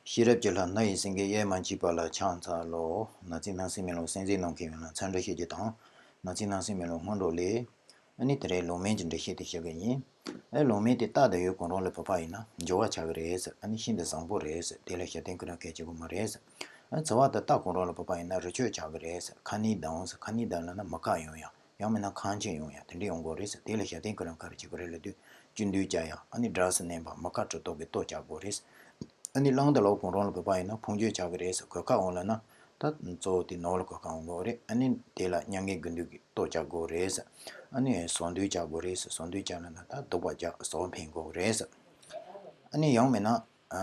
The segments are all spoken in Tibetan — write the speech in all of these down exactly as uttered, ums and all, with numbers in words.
ཤེས་རབ་ཀྱི་ལྷ་སྣ་ཡི་སེང་གེ་གཡས་མ་མཆིས་པ་ལ་ཕྱག་འཚལ་ལོ། ནག་རྩིས་སྣང་སྲིད་མེ་ལོང་སེམས་ཙམ་ནམ་མཁའི་དབྱིངས་ལ་མཚན་འདྲ་བཤད་ཀྱི་དང་། ནག་རྩིས་སྣང་སྲིད་མེ་ལོང་སྔོན་འགྲོ་ལས། ཨ་ནི་དེ་རིང་ལོག་མེད་ཀྱི་འགྲེལ་བཤད་དེ་བཤད་ཀྱི་ཡིན། ཨ་ལོག་མེད་དེ་རྟ་དང་ཡོལ་གང་རུང་ལ་བབས་པ་ཡིན་ན་འགྱུར་བ་ཆགས་ཀྱི་རེད། ཨ་ནི་ཤིན་ཏུ་བཟང་པོ་རེད། དེ་ལ་ཞབས་བརྟན་སྐུ་རིམ་གལ་ཆེ་པོ་མ་རེད། ཨ་ཚ་བ་དང་རྟ་གང་རུང་ལ་བབས་པ་ཡིན་ན་རི་ཆོད་ཆགས་ཀྱི་རེད། ཁ་ནི་ལྡང་ཟེར། ཁ་ནི་ལྡང་ལབ་ན་མི་ཁ་ཡོང་ཡ། ཡང་མིན་ན་ཁ་འཕྱལ་ཡོང་ཡ། དེ་འདྲ་ཡོང་གི་རེད། དེ་ལ་ཞབས་བརྟན་སྐུ་རིམ་ག་རེ་བྱེད་དགོས་རེད་ལབ་དུས་བཅུད་འདུས་བཅའ་ཡ། ཨ་ནི་སྦྲགས་སུ་མནན་པ། མི་ཁ་གྲི་ཐོག་གི་ལྟོ་བཅའ་དགོས་རེད། ཨ་ནི་གླང་དང་ལོ་གང་རུང་ལ་བབས་པ་ཡིན་ན་ཕུང་འགྱུར་ཆགས་ཀྱི་རེད། གོད་ཁ་འོང་ལབ་ན་ད་གཙོ་བོ་དེ་ནོར་ལ་གོད་ཁ་འོང་གི་རེད། ཨ་ནི་དེ་ལ་མྱ་ངན་དགུ་འདུལ་གྱི་ལྟོ་བཅའ་དགོས་རེད། ཨ་ནི་ཟོག་འདུལ་བཅའ་དགོས་རེད། ཟོག་འདུལ་བཅའ་ལབ་ན་ད་གདུག་པ་བཅའ། ཟོག་འཕེན་དགོས་རེད། ཨ་ནི་ཡང་མིན་ན། ཨ་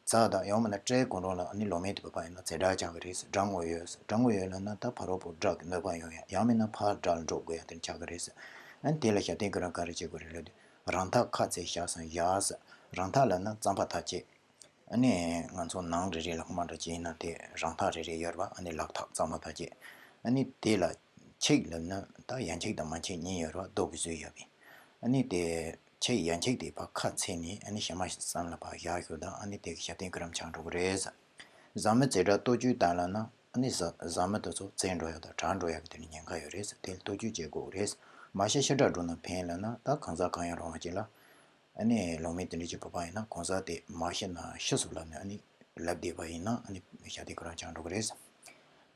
རྫ་དང་ཡང་མིན་ན་སྤྲེལ་གང་རུང་ལ་ཨ་ནི་ལོག་མེད་དུ་བབས་པ་ཡིན་ན་ཛེ་སྒྲ་བཅའ་གི་རེད། སྒྲ་ངོ་ཡོད། སྒྲ་ངོ་ཡོད་ལབ་ན་ད་ཕ་རོལ་པོ་སྒྲ་གི་གནོད་པ་ཡོང་ཡ། ཡང་མིན་ན་ཕར་སྒྲ་ལ་འགྲོ་དགོས་ཡ་དེ་འདྲ་ཆགས་གི་རེད། ཨ་ནི་དེ་ལ་ཞབས་བརྟན་སྐུ་རིམ་ག་རེ་བྱེད་དགོས་རེད་ལབ་དུས་རང་འཐག་ཁ་ཚེ་ཞག་བཟང་ཡ་ཟེར། རང་འཐག་ལབ་ན་རྩམ་པ་འཐག་བྱེད། ཨ་ནི་ང་ཚོ་ནང་རེ་རེ་ལ་སྔོན་མ་འདྲ་བྱས་ན་དེ་རང་འཐག་རེ་རེ་ཡོད་རེད་པ། ཨ་ནི་ལག་འཐག་རྩམ་པ་འཐག་བྱེད། ཨ་ནི་དེ་ལ་འཁྱེག་ལབ་ན་ད་ཡ་འཁྱེག་དང་མ་འཁྱེག་གཉིས་ཡོད་རེད་པ། རྡོ་གིས་བཟོས་ཡོད་པའི། ཨ་ནི་དེ་འཁྱེག་ཡ་འཁྱེག་དེ་ཕར་ཁ་ཚེ་ནས་ཨ་ནི་ཞྭ་དམར་གསུམ་ལ་ཕར་བཞག་ཞོག་དང་། ཨ་ནི་དེ་གི་ཞབས་བརྟན་སྐུ་རིམ་ཆགས་འགྲོ་གི་རེད། བཟའ་མི་ཙེ་སྒྲ་ལྟོ་བཅུད་དང་ལབ་ན་ཨ་ནི་བཟའ་བཟའ་མི་དེ་ཚོ་ཙེ་འགྲོ་ཡ་དང་དྲག་འགྲོ་ཡ་གི་དེ་ནི་ཉེན་ཁ་ཡོད་རེད། དེ་ལ་ལྟོ་བཅུད་བྱེད་དགོས་རེད། མ་ཤི་ཤི་དྲག་འགྲོ་ན་ཕན་ལབ་ན་ད་གང་ཟག་གང་ཡང་རུང་བ་ཅིག་ལ། ཨ་ནི་ལོག་མེད་དེ་འདྲ་ཅིག་བབས་པ་ཡིན་ན་གང་ཟག་དེ་མ་ཤི་ན་ཤི་སོང་ལབ་ནས་ཨ་ནི་ལབ་བསྡད་པ་ཡིན་ན་ཨ་ནི་ཞབས་བརྟན་སྐུ་རིམ་ཆགས་འགྲོ་གི་རེད།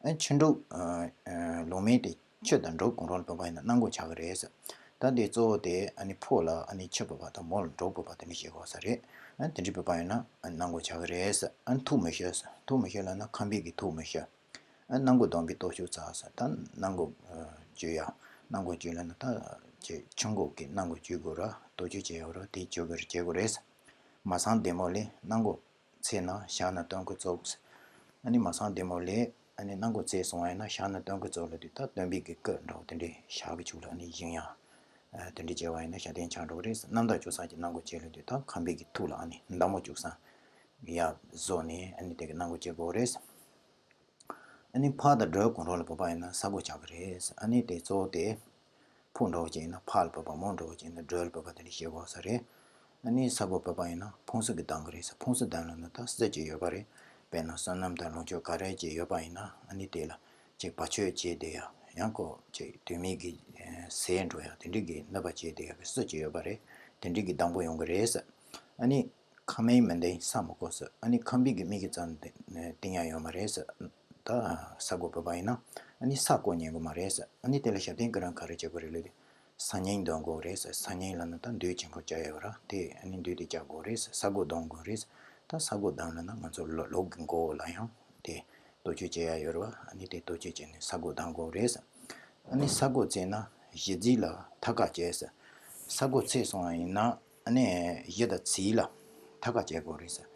ཨ་ཆུ་འབྲུག་ཨ་ཨ་ལོག་མེད་དེ་ཆུ་དང་འབྲུག་གང་རུང་ལ་བབས་པ་ཡིན་ན་སྣ་སྒོ་ཆགས་ཀྱི་རེད། ད་དེ་གཙོ་བོ་དེ་ཨ་ནི་ཕོ་ལ་ཨ་ནི་ཆུ་བབས་པ་དང་མོ་ལ་འབྲུག་བབས་པ་དེ་འདྲ་བྱེད་དགོས་ས་རེད། ཨ་དེ་འདྲ་བབས་པ་ཡིན་ན་ཨ་སྣ་སྒོ་ཆགས་ཀྱི་རེད། ཨ་ཐུག་མི་ཤོར། ཐུག་མི་ཤོར་ལབ་ན་ཁམས་པའི་གི་ཐུག་མི་ཤོར། ཨ་སྣ་སྒོ་ལྡང་བའི་ལྟོ་ཆུ་བཙགས་ས། ད་སྣ་སྒོ་ཨ་བཅུ་ཡ། སྣ་སྒོ་བཅུ་ལབ་ན་ད་ཆུ་ཆུ་འགོ་གི་སྣ་སྒོ་བཅུ་དགོས་ར། ལྟོ་ཆུ་བྱས་ཡོད་ར། དེ་བཅུ་དགོས་ར་བྱེད་དགོས་རེད། མ་སང་བདེ་མོ་ལས་སྣ་སྒོ་ཚེས་ན་ཞག་ན་སྟོན་ཁུ་ཚུགས། ཨ་ནི་མ་སང་བདེ་མོ་ལས་ཨ་ནི་སྣ་སྒོ་ཚེས་སོང་བ་ཡིན་ན་ཞག་ན་སྟོན་ཁུ་ཚུགས་ལབ་དུས་ད་སྟོན་པའི་གི་སྐུ་འདྲ་བོ་དེ་འདྲའི་ཞག་གི་ཆུ་ལ་ཨ་ནི་བཞེངས་ཡ། ཨ་དེ་འདྲའི་བྱས་པ་ཡིན་ན་ཞབས་བརྟན་ཆགས་འགྲོ་གི་རེད། གནམ་ཐང་ཆུ་སང་གི་སྣ་སྒོ་བཅུ་ལབ་དུས་ད་ཁམས་པའི་གི་ཐུག་ལ་ཨ་ནི་མདའ་མོ་བཅུ་སང་ཡ་བཟོ་ནས་ཨ་ནི་དེ་གི་སྣ་སྒོ་བཅུ་དགོས་རེད། ཨ་ནི་ཕག་དང་སྦྲུལ་གང་རུང་ལ་བབས་པ་ཡིན་ན་ས་སྒོ་ཆགས་ཀྱི་རེད། ཨ་ནི་དེ་གཙོ་བོ་དེ་ཕོ་འདྲ་བོ་ཅིག་ཡིན་ན་ཕག་ལ་བབས་པ། མོ་འདྲ་བོ་ཅིག་ཡིན་ན་སྦྲུལ་ལ་བབས་པ་དེ་འདྲ་བྱེད་དགོས་ས་རེད། ཨ་ནི་ས་སྒོ་བབས་པ་ཡིན་ན་ཕུང་སུ་གི་ལྡང་གི་རེད། ཕུང་སུ་ལྡང་ལབ་ན་ད་སྲིད་ཅིག་ཡོད་པ་རེད། དཔེར་ན་བསོད་ནམས་དང་ལོངས་སྤྱོད་ག་རེ་ཅིག་ཡོད་པ་ཡིན་ན་ཨ་ནི་དེ་ལ་ཅིག་བར་ཆད་བྱས་བསྡད་ཡ། ཡང་ཁོ་ཅིག་དུས་མིན་གྱི་ཟད་འགྲོ་ཡ་དེ་འདྲའི་གི་གནོད་པ་བྱས་བསྡད་ཡ་གི་སྲིད་ཅིག་ཡོད་པ་རེད། དེ་འདྲའི་གི་སྡང་པོ་ཡོང་གི་རེད། ཨ་ནི། ཁ་མིག་མི་བདེ་ས་མི་གོ་ཟེར། ཨ་ནི་ཁམས་པའི་གི་མི་གི་རྩ་ནས་བསྟེན་ཡ་ཡོད་མ་རེད་ཟེར། ད་ས་སྒོ་བབས་པ་ཡིན་ན་ཨ་ནི་ས་བརྐོ་ཉན་གི་མ་རེད་ཟེར། ཨ་ནི་དེ་ལ་ཞབས་བརྟན་སྐུ་རིམ་ག་རེ་བྱེད་དགོས་རེད་ལབ་དུས་ས་སྙིང་འདོན་དགོས་རེད་ཟེར། ས་སྙིང་ལབ་ན་ད་མདུད་ཆེན་པོ་བཅའ་ཡོད་ར། དེ་ཨ་ནི་མདུད་དེ་བཅའ་དགོས་རེད་ཟེར། ས་སྒོ་ལྡང་དགོས་རེད་ཟེར། ད་ས་སྒོ་ལྡང་ལབ་ན་ང་ཚོ་ལོ་ལོག་གི་མགོ་བོ་ལ་ཡང་དེ་ལྟོ་ཆུ་བྱེད་ཡ་ཡོད་རེད་བ། ཨ་ནི་དེ་ལྟོ་ཆུ་བྱས་ནས་ས་སྒོ་ལྡང་དགོས་རེད་ཟེར། ཨ་ནི་ས་སྒོ་བཙེམས་ན་གཞི་རྫས་ལ་ཐ་ཁ་བྱེད་ཟེར། ས་སྒོ་ཚེས་སོང་བ་ཡིན་ན་ཨ་ནི་གཞི་དང་རྫས་ལ་ཐ་ཁ་བྱེད་དགོས་རེད་ཟེར།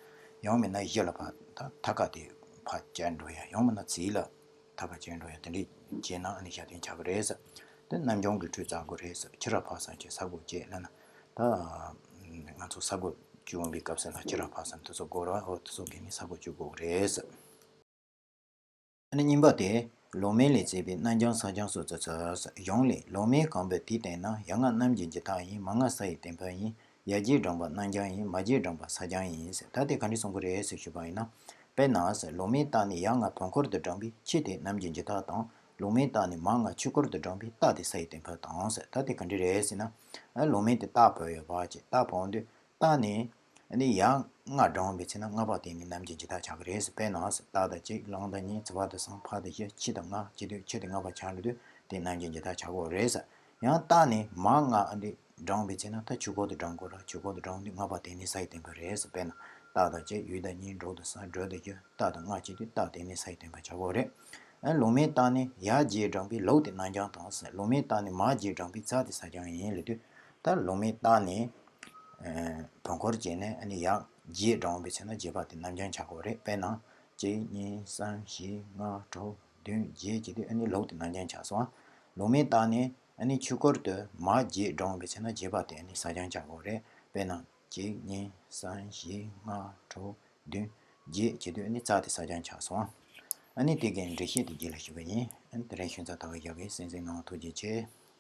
ཡང་མིན་ན་གཞི་ལ་ཕར་ད་ཐ་ཁ་དེ་ཕར་བཅད་འགྲོ་ཡ། ཡང་མིན་ན་རྫས་ལ་ཐ་ཁ་བཅད་འགྲོ་ཡ། དེ་འདྲས་བྱས་ན་ཨ་ནི་ཞབས་བརྟན་ཆགས་ཀྱི་རེད་ཟེར། དེ་རྣམ་བྱང་གི་ཁྲུས་བཙག་དགོས་རེད་ཟེར། ཕྱི་ར་ཕར་སོང་བྱས་ས་སྒོ་བཅད་ལབ་ན་ད་ང་ཚོ་ས་སྒོ་བཅུ་འོང་བའི་སྐབས་སུ་ན་ཕྱི་ར་ཕར་སོང་དེ་ཚོ་དགོས་རེད་བ། འོ་དེ་ཚོ་གི་ནི་ས་སྒོ་བཅུ་དགོས་རེད་ཟེར། ཨ་ནི་གཉིས་པ་དེ། ལོག་མེད་ལས་བཙས་པའི་རྣམ་བྱང་ས་བྱང་སོགས་ཚུལ་ཚུལ། གཞུང་ལས། ལོག་མེད་གང་བབས་དེ་བསྟེན་ན། ཡ་ལྔ་རྣམ་འབྱེད་འཇིག་ཐག་ཡིན། མ་ལྔ་ས་ཡི་བརྟེན་ཕབ་ཡིན། ཡ་བརྒྱད་བགྲངས་པ་རྣམ་བྱང་ཡིན། མ་བརྒྱད་བགྲངས་པ་ས་བྱང་ཡིན་ཟེར། ད་དེ་ག་འདྲ་གསུང་གི་རེད་ཟེར་ཞུས་པ་ཡིན་ན། དཔེར་ན་ཟེར། ལོག་མེད་རྟག་ནི་ཡ་ལྔ་བོད་འཁོར་དུ་བགྲངས་པའི་ཕྱིར་དེ་རྣམ་འབྱེད་འཇིག་ཐག་དང་། ལོག་མེད་རྟག་ནི་མ་ལྔ་ཆོས་འཁོར་དུ་བགྲངས་པའི་རྟགས་དེ་ས་ཡི་བརྟེན་ཕབ་དང་ཟེར། ད་དེ་ག་འདྲ་རེད་ཟེར་ན། ཨ་ལོག་མེད་དེ་རྟགས་བབས་ཡོད་པ་ཅིག་རྟགས་བབས་འོང་དུས། རྟགས་ནི། ཨ་ནི་ཡ་ལྔ་བགྲངས་པའི་ཚེ་ན་ལྔ་པ་དེ་ནི་རྣམ་འབྱེད་འཇིག་ཐག་ཆགས་ཀྱི་རེད་ཟེར། དཔེར་ན་ཟེར། རྟ་དང་གཅིག་གླང་དང་གཉིས། ཙི་པ་དང་གསུམ། ཕག་དང་བཞི། ཁྱི་དང་ལྔ་བྱེད་དུས་ཁྱི་དེ་ལྔ་པ་ཆགས་འགྲོ་དུས་དེ་རྣམ་འབྱེད་འཇིག་ཐག་ཆགས་ཀྱི་རེད་ཟེར། ཡང་རྟགས་ནི་མ་ལྔ་ཨ་འདི་བགྲངས་པའི་ཚེ་ན་ད་ཆོས་འཁོར་དུ་བགྲང་དགོས་ར། ཆོས་འཁོར་དུ་བགྲངས་དུས་ལྔ་པ་དེ་ནི་ས་ཡི་བརྟེན་པ་རེད་ཟེར། དཔེར་ན་རྟ་དང་གཅིག་ཡུལ་དང་གཉིས། འབྲུག་དང་གསུམ། སྦྲུལ་དང་བཞི། རྟ་དང་ལྔ་བྱེད་དུས་རྟ་དེ་ནི་ས་ཡི་བརྟེན་པ་ཆགས་ཀྱི་རེད། ཨ་ལོག་མེད་རྟགས་ནི་ཡ་བརྒྱད་བགྲངས་པའི་ལོག་དེ་རྣམ་བྱང་དང་ཟེར། ལོག་མེད་རྟགས་ནི་མ་བརྒྱད་བགྲངས་པའི་རྩ་དེ་ས་བྱང་ཡིན་ལབ་དུས། ད་ལོག་མེད་རྟགས་ནི། ཨ་བོད་འཁོར་བྱས་ནས་ཨ་ནི་ཡ་བརྒྱད་བགྲངས་པའི་ཚེ་ན་བརྒྱད་པ་དེ་རྣམ་བྱང་ཆགས་དགོས་རེད། དཔེར་ན་གཅིག་གཉིས་གསུམ་བཞི་ལྔ་དྲུག་བདུན་བརྒྱད་བྱེད་དུས་ཨ་ནི་ལོག་དེ་རྣམ་བྱང་ཆགས་སོང་། ལོག་མེད་རྟགས་ནི་ཨ་ནི་ཆོས་འཁོར་དུ་མ་བརྒྱད་བགྲངས་པའི་ཚེ་ན་བརྒྱད་པ་དེ་ཨ་ནི་ས་བྱང་ཆགས་དགོས་རེད། དཔེར་ན་གཅིག་གཉིས་གསུམ་བཞི་ལྔ་དྲུག་བདུན་བརྒྱད་བྱེད་དུས་ཨ་ནི་རྩ་དེ་ས་བྱང་ཆགས་སོང་། ཨ་ནི་དེ་གའི་འགྲེལ་བཤད་དེ་རྗེས་ལ་ཞུ་གི་ཡིན། ཨ་ནི་དེ་རིང་ཤུལ་ཙམ་ད་ག་བཞག་གི། གསན་གཟིགས་གནང་བ་ཐུགས་རྗེ་ཆེ།